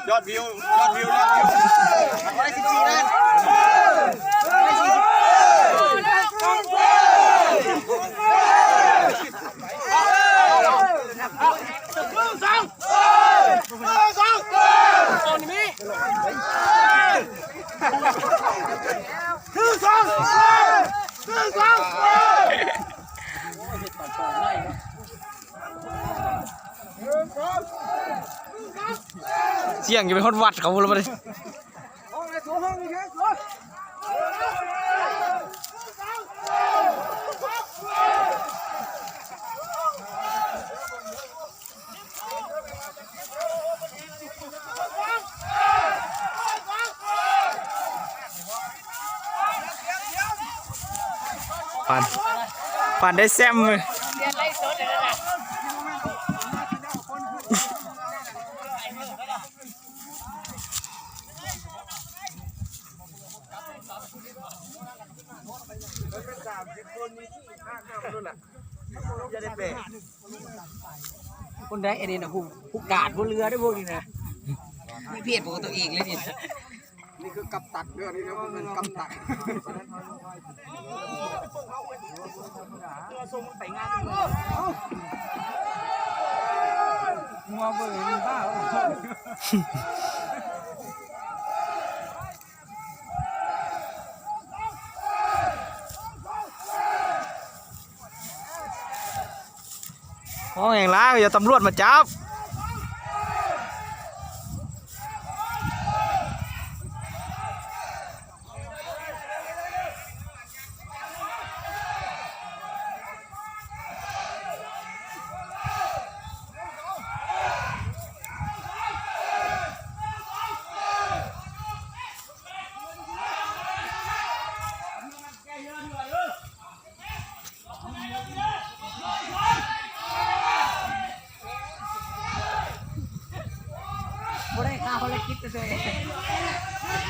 ຍອດວິວ ຍອດວິວ ຍອດວິວ ສຽງຈະໄປຮອດວັດເຂົາພຸ້ນລະບັດນີ້. ປານ ປານໄດ້ແຊ້ມເລີຍ. ຄົນໃດອັນນີ້ນະ ຜູ້ ຜູ້ກາດ ຜູ້ເຮືອເດ້ ພວກນີ້ນະ ມີເພດຂອງຕົວເອງເລີຍນີ້. ນີ້ຄືກັບຕັນເດີ້ ນີ້ເດີ້ ເປັນກັບຕັນ ຫົວເບີນບ້າ. ຮ້ອງແຮງຫຼາຍ ຢ່າຕຳຫຼວດມາຈັບ. ບໍ່ໄດ້ຄ່າພາລະກິດເທື່ອ.